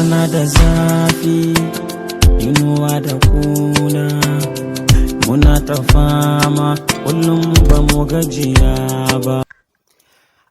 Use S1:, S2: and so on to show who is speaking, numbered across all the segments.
S1: Rana da zafi, inuwa da kuna, muna ta fama kullum ba mu gajiya ba.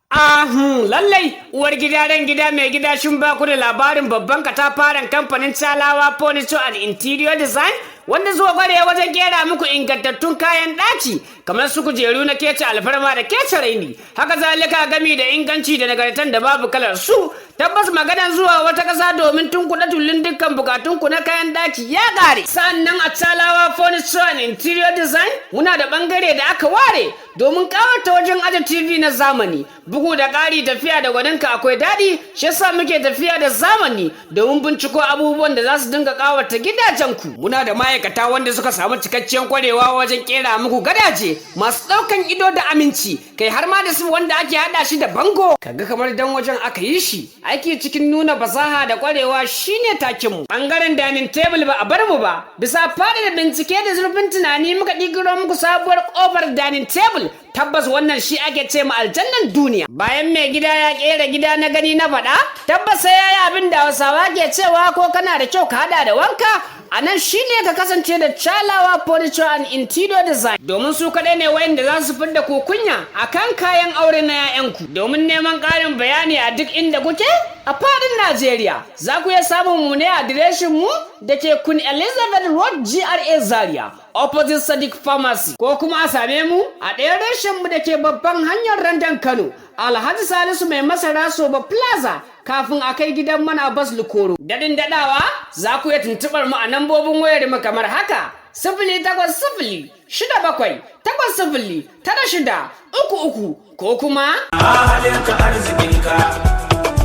S2: Ahun, lallai uwar gida, ran gida, mai gida, shin ba ku da labarin babban katafaren kamfanin Chalawa Furniture and Interior Design, wanda zuwa gware wajen kera muku ingantattun kayan ɗaki kamar su kujeru na kece alfarma da kece raini, haka zalika gami da inganci da nagartan da babu kalar su? Tabbas maganan zuwa wata ƙasa domin tunkuɗa tullun dukkan bukatunku na kayan ɗaki ya ƙare. Sannan a Chalawa Furniture and Interior Design muna da ɓangare da aka ware domin ƙawata wajen aje TV na zamani. Bugu da ƙari, tafiya da gwaninka akwai daɗi, shi yasa muke tafiya da zamani domin binciko abubuwan da za su dinga ƙawata gidajenku. Muna da ma'aikata wanda suka samu cikakkiyar kwarewa wajen ƙera muku gadaje masu ɗaukan ido da aminci, kai har ma da su wanda ake haɗa shi da bango kaga kamar dan wajen aka yi shi. Aiki cikin nuna fasaha da kwarewa shine takinmu. Bangaren dining table ba a bar mu ba. Bisa faɗaɗa bincike da zurfin tunani muka ƙirƙiro muku sabuwar ƙofar dining table. Tabbas wannan shi ake ce ma aljannan duniya. Bayan mai gida ya ƙera gida na gani na faɗa, tabbas sai ya yi abin da Hausawa ke cewa ko kana da kyau ka haɗa da wanka. A nan shi ne ka kasance da Chalawa Furniture and Interior Design, domin su kaɗai ne wayanda za su fidda ku kunya a kan kayan aure na 'ya'yanku. Domin neman ƙarin bayani, a duk inda kuke a faɗin Najeriya, za ku iya samun mu ne a adireshin mu da ke Queen Elizabeth Road, GRA Zaria, opposite Sadiq Pharmacy, ko kuma a same mu a ɗayan reshen mu da ke babban hanyar Randan Kano, Alhaji Salisu Mai Masara Soba Plaza, kafin a kai gidan mana Bas Lukoro. Daɗin daɗawa, za ku iya tuntuɓar mu a nambobin wayar mu kamar haka: 08067809633, ko kuma
S3: Halinka arzikinka,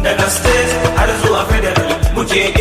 S3: daga state har zuwa federal muke.